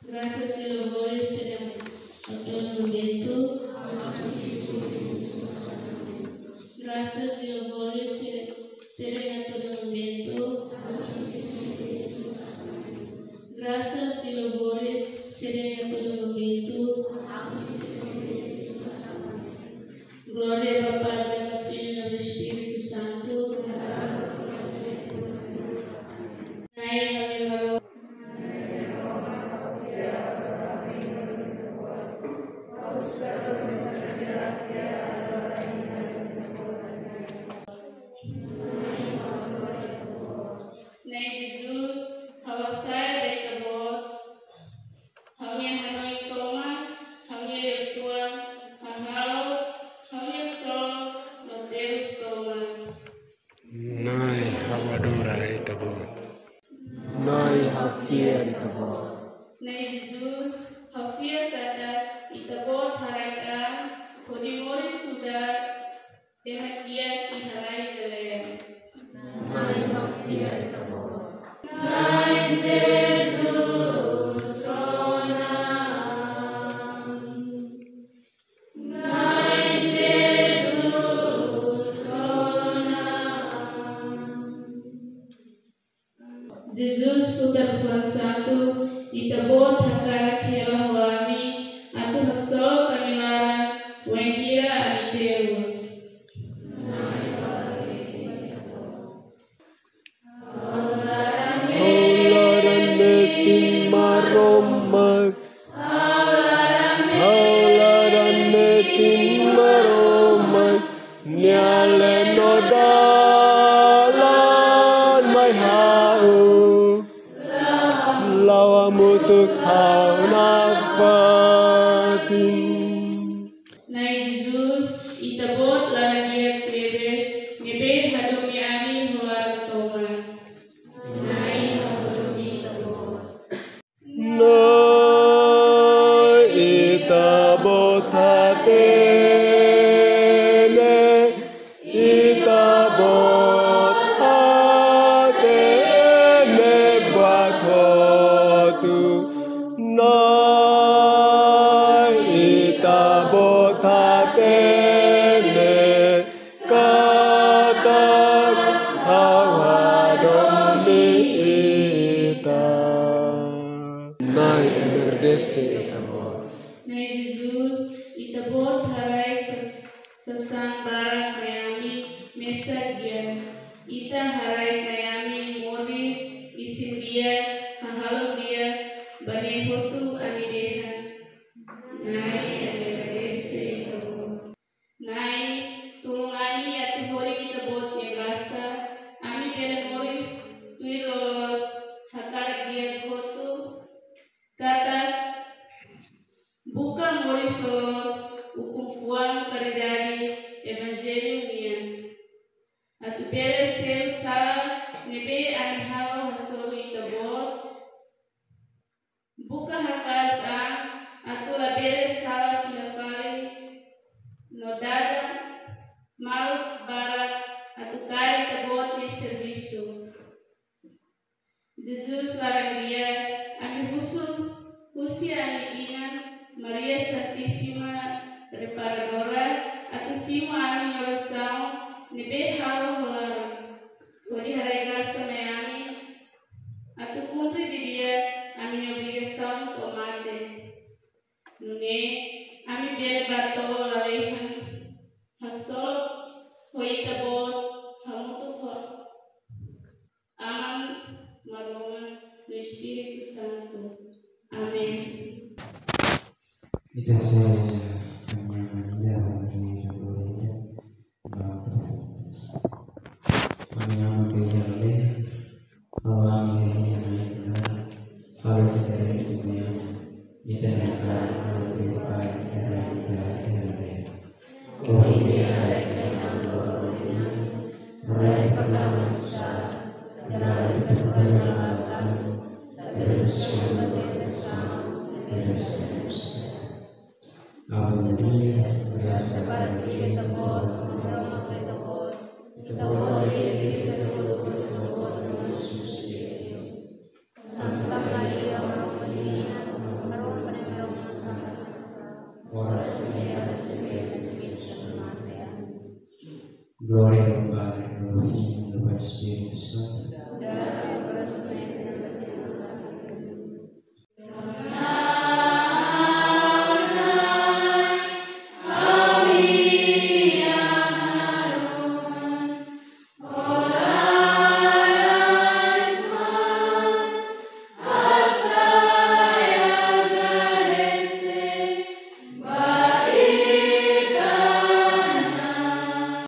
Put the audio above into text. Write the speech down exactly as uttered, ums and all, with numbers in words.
Grasas i louvores sejam a todo momento. Grasas i louvores se-, sejam a todo momento. Grasas i louvores sejam a todo momento. Glória ao Pai, ao Filho e ao Espírito Santo. Na'i, ami maro- Na'i Jesus, ha'u hasai ba Ita-Boot, ha'u-nia hanoin tomak, ha'u-nia liafuan, hahalok, ha'u-nia solo, no tebes tomak. Na'i, ha'u adora Ita-Boot. Na'i, ha'u fiar Ita-Boot. Na'i Jesus, ha'u fiar katak Ita-Boot haraik an, hodi moris nu'udar ema kiak iha rai belean. Na'i, ha'u fiar Ita-Boot. Na'i Jesus, rona an. Na'i Jesus, rona an. Jesus, futar fuan santu, Ita-Boot hakarak hela ho ami, atu haksolok ami laran, wainhira ami tebes. Ha'u laran metin Maromak, ha'u laran metin Maromak, Nia leno dalan mai ha'u, la'o hamutuk ha'u nafatin. Na'i Jesus, Ita-Boot laran di'ak tebes, ne'ebé hadomi ami ho laran tomak. Na'i, ha'u hadomi Ita-Boot. Na'i, Ita-Boot hatene, Ita-Boot hatene buat hotu. Na'i, Ita-Boot hatene katak ha'u hadomi Ita. Na'i, agradese Ita-Boot. Na'i Jesus, Ita-Boot haraik sas-, sasán barak mai ami, mesak di'ak. Ita haraik mai ami moris, isin di'ak, hahalok di'ak ba ne'e hotu ami dehan. Na'i, ami agradese Ita-Boot. Na'i, tulun ami atu hodi Ita-Boot nia grasa, ami bele moris tuir loloos, hakarak di'ak hotu, katak buka moris loloos, ukun-fuan karidade Evanjellu nian. Atu bele selu sala ne'ebé ami halo hasoru Ita-Boot, buka haka'as an atu labele sala fila fali no dada maluk barak atu kaer Ita-Boot nia servisu. Jesus laran di'ak, ami husu husi ami inan Maria Santíssima Reparadora atu simu ami-nia orasaun ne'ebé halo ho laran. Hodi haraik grasa mai ami atu kumpre didi'ak ami-nia obrigasaun to'o mate. Nune'e ami bele bá to'o lalehan, haksolok ho Ita-Boot hamutuk ho Aman, Maromak no Espíritu Santu. Amen. Ita sei reza Ave Maria, Ave Maria, Ave Maria. Ami Aman be iha lalehan, ha'u Aman be iha lalehan, ha'u Espíritu Santu. Ita-nia Na'i, ha'u Aman be iha lalehan. Ohin ne'e haraik mai ami-nia oan, haraik pernah mangsa, haraik pernah makan, terus yang berdosa, terus yang berdosa. Ave Maria, grasa ba Ita-Boot, Maromak ho Ita-Boot, Ita-Boot livre, Ita-Boot, Ita-Boot, Santa Maria, Mãe de Deus, Glória ao Pai, ao Filho e ao Espírito Santo.